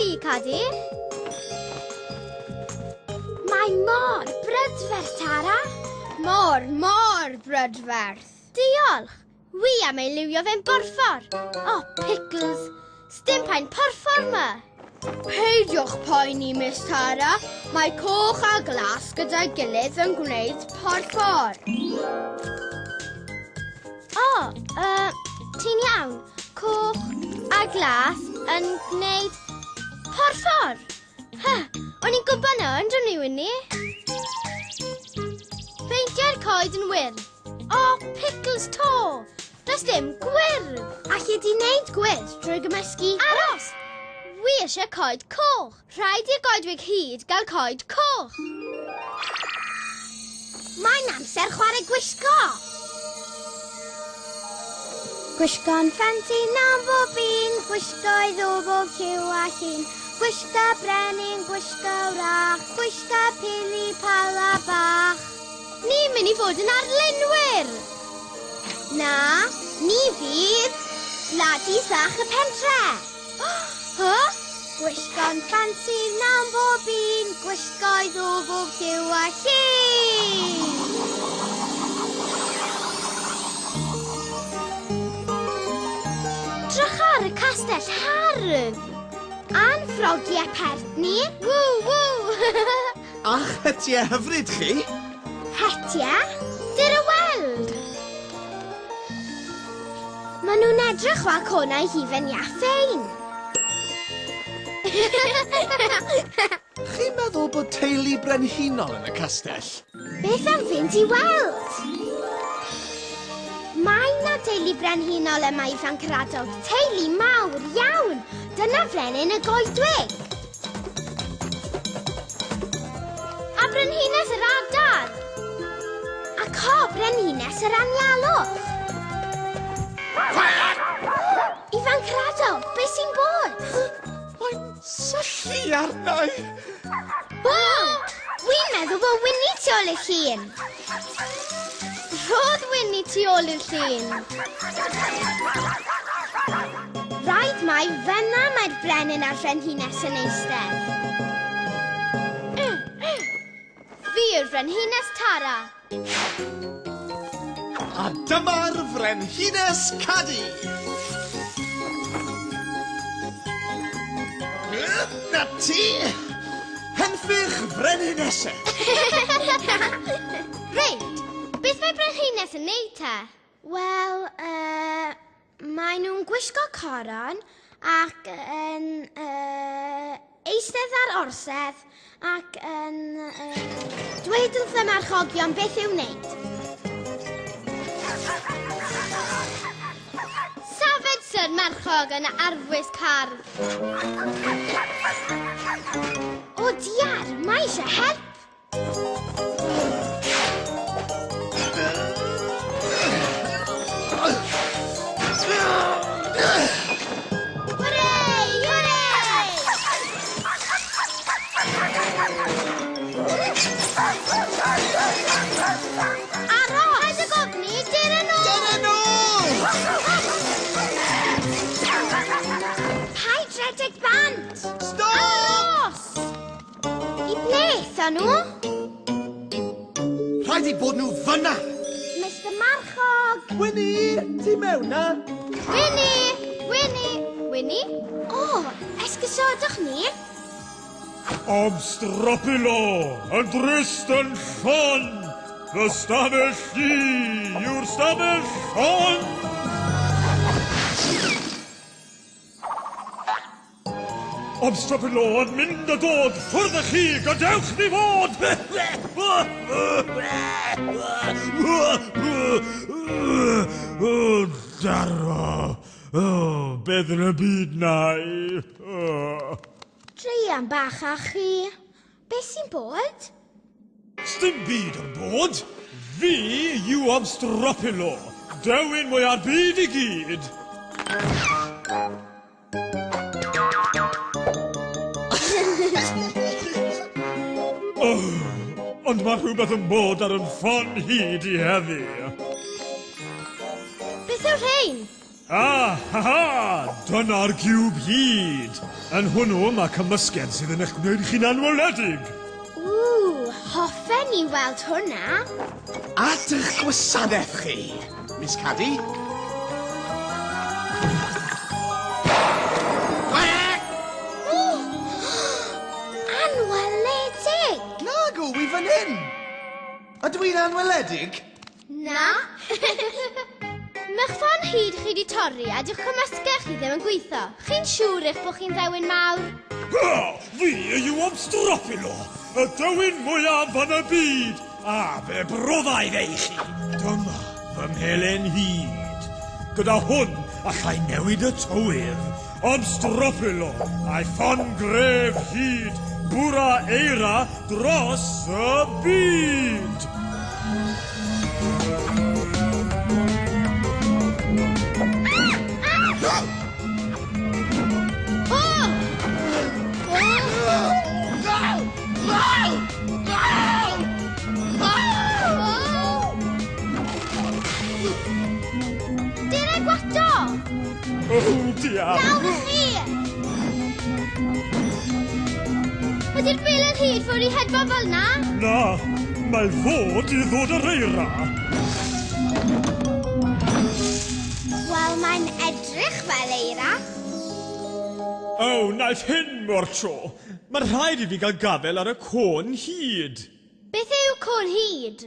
ti, Cadi. Mae mor brydferth, Tara. Mor, mor brydferth. Diolch. Wi am ei liwio fe'n borffor. O, oh, pickles. Sdim paent porffor 'ma. Peidiwch poeni, Miss Tara. Mae coch a glas gyda'i gilydd yn gwneud porffor. O, oh, ti'n iawn. Coch a glas yn gwneud porffor. Ha, o'n i'n gwybod na, yn dyn ni, Winnie? Peintio'r coed yn wyrdd. O, oh, pickles to! Does dim gwyrdd! Alli di wneud gwyrdd drwy gymysgu... Aros! Wi eisiau coed coch. Rhaid i'r goedwig hyd gael coed coch. Mae'n amser chwarae gwisgo. Gwisgo'n ffansi na bob un, gwisgoedd o bob lliw a llun. Gwisga brenin, gwisga wrach, gwisga pili pala bach. Ni'n mynd i fod yn arlunwyr! Na, ni fydd ladis bach y pentre. Huh? Gwisgo'n ffansi na bob un, gwisgoedd o bob lliw a llun. Drych ar y castell hardd! A'n ffrogiau pert ni. Ww, ww! A'ch hetiau hyfryd chi! Hetiau? Dyr y weld! Maen nhw'n edrych fel conau hufen iâ ffein. Chi'n meddwl bod teulu brenhinol yn y castell? Beth am fynd i weld? Mae 'na teulu brenhinol yma i Fancradog. Teulu mawr iawn. Dyna frenin y goedwig. A brenhines yr adar. Ac o, brenhines yr anialwch. Ifan Cradog, beth sy'n bod? Mae'n syllu arna i. Wow! Wi'n meddwl bod Winnie tu ôl i'r llun. Rhodd Winnie tu ôl i'r llun. Rhaid mai fyna mae'r brenin a'r frenhines yn eistedd. Fi yw'r frenhines Tara. A dyma'r frenhines Cadi! Na ti! Henffych frenhinesau! Reit, beth mae brenhines yn neud te? Wel, maen nhw'n gwisgo coron ac yn eistedd ar orsedd ac yn dweud wrth y marchogion beth i'w wneud. Safed Sir Marchog yn arfwisg hardd. O diar, mae eisiau help. Hwrê! Hwrê! Aros! Paid ag ofni, dere nôl! Dere nôl! Paid rhedeg bant! Stop! Aros! I ble aethon nhw? Rhaid i bod nhw fyna! Mr Marchog! Winnie, ti mewn na? Winnie! Winnie! Winnie? O, esgusodwch ni. Obstropilo, yn drist yn llon, fy stafell i yw'r stafell hon! Obstropilo yn mynd a dod, ffwrdd â chi, gadewch fi fod! O, daro! O, beth yn y byd na i? Druan bach â chi. Beth sy'n bod? Sdim byd yn bod. Fi yw Obstropilo, dewin mwya'r byd i gyd. Oh, ond mae rhywbeth yn bod ar yn ffon hyd i heddi. Beth yw'r rhain? Ah, ha, ha! Dyna'r ciwb hud! Yn hwnnw mae cymysgedd sydd yn eich gwneud chi'n anweledig. Ww, hoffen ni weld hwnna. At eich gwasanaeth chi, Miss Caddy. Anweledig! Nag o, wi fan hyn. Ydw i'n anweledig? Na. Mae'ch ffon hud chi 'di torri a dyw'ch cymysgedd chi ddim yn gweithio. Chi'n siŵr eich bod chi'n ddewin mawr? Ha! Fi yw Obstropilo, y dewin mwyaf yn y byd, a fe brofai fe i chi. Dyma fy mhelen hud. Gyda hwn allai newid y tywydd. Obstropilo, a'i ffon gref hud, bwra eira dros y byd. O! O! O! Dere gwato! Oh, diar. Nawr i chi! Ydy'r belen hud fod i hedfan fel 'na? Na, mae fod i ddod yr eira. Wel, mae'n edrych fel eira. O, wnaeth hyn mo'r tro. Mae'n rhaid i fi gael gafel ar y côn hud. Beth yw côn hud?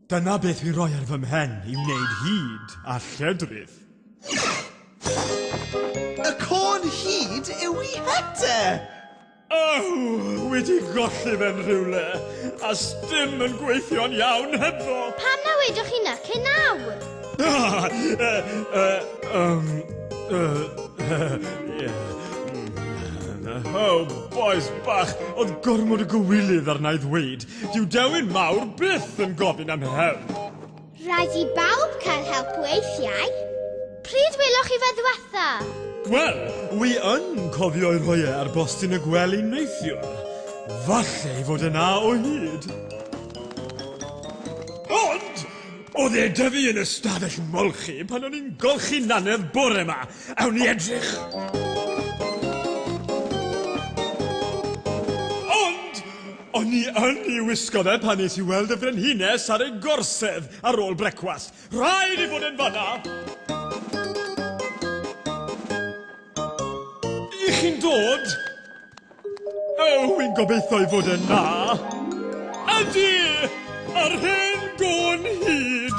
Dyna beth fi roi ar fy mhen i wneud hud a lledrith. Y côn hud yw ei het e. O, wedi golli fe'n rhywle, a sdim yn gweithio'n iawn hebddo. Pam na wedoch chi na cyn nawr? Ah, ie. Oh, boys bach, oedd gormod o gywilydd arna i ddweud. Dyw dewin mawr byth yn gofyn am help. Rhaid i bawb cael help weithiau. Pryd weloch chi fe ddiwetha? Wel, wi yn cofio i rhoi e ar bostyn y gwely neithiwr. Falle ei fod yna o hyd. Ond, oedd e 'da fi yn y stafell molchi pan o'n i'n golchi nannedd bore 'ma. Awn ni edrych. Ond, o'n i yn ei wisgo fe pan nes i weld y frenhines ar ei gorsedd ar ôl brecwast. Rhaid i fod yn fanna. I chi'n dod? O, wi'n gobeithio i fod yn na. Ydy! Ar hen gôn hud!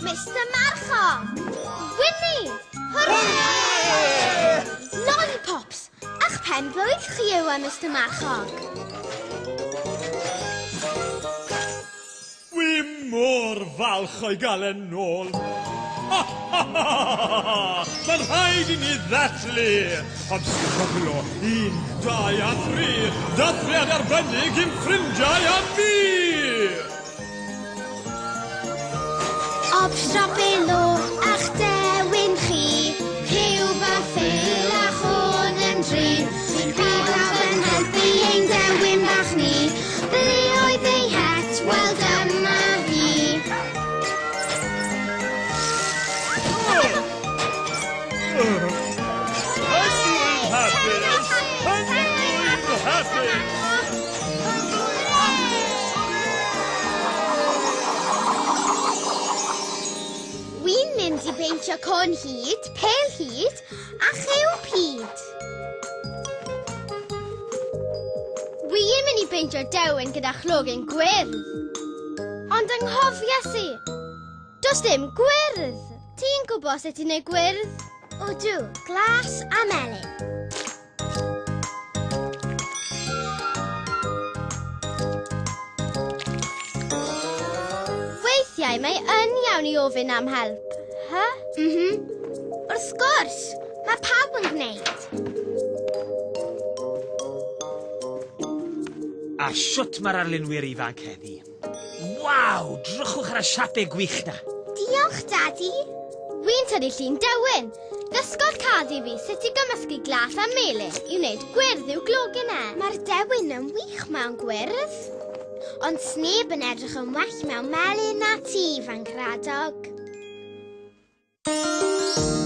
Mr Marchog! Winnie! Hwrê! Lollipops! A'ch pen blwydd chi yw e, Mr Marchog. Wi mor falch o'i gael e'n nôl. Mae'n rhaid i ni ddathlu! Obstropilo, 1, 2 a 3, dathliad arbennig i'n ffrindiau a mi! Obstropilo a'ch dewin chi, Rhyw a Phil a Chôn yn dri. Bydd pawb yn helpu ein dewin bach ni. Ble oedd ei het? Wel dyma hi. Pen-blwydd hapus! Pen-blwydd hapus! Wi'n mynd i beintio côn hud, pêl hud a chiwb hud. Wi'n mynd i beintio dewin gyda chlogyn gwyrdd. Ond anghofies i, does dim gwyrdd. Ti'n gwybod sut i wneud gwyrdd? Odw, glas a melyn. Weithiau mae yn iawn i ofyn am help. Ha? Mhm. Wrth gwrs, mae pawb yn gwneud. A shwt mae'r arlunwyr ifanc heddi? Waw, drychwch ar y siapau gwych na. Diolch, Dadi. Wi'n tynnu llun dewin. Ddysgodd Cadi fi sut i gymysgu glas a melyn i wneud gwyrdd i'w glogyn e. Mae'r dewin yn wych mewn gwyrdd. Ond sneb yn edrych yn well mewn melyn na ti, Fan Cradog. Thank you.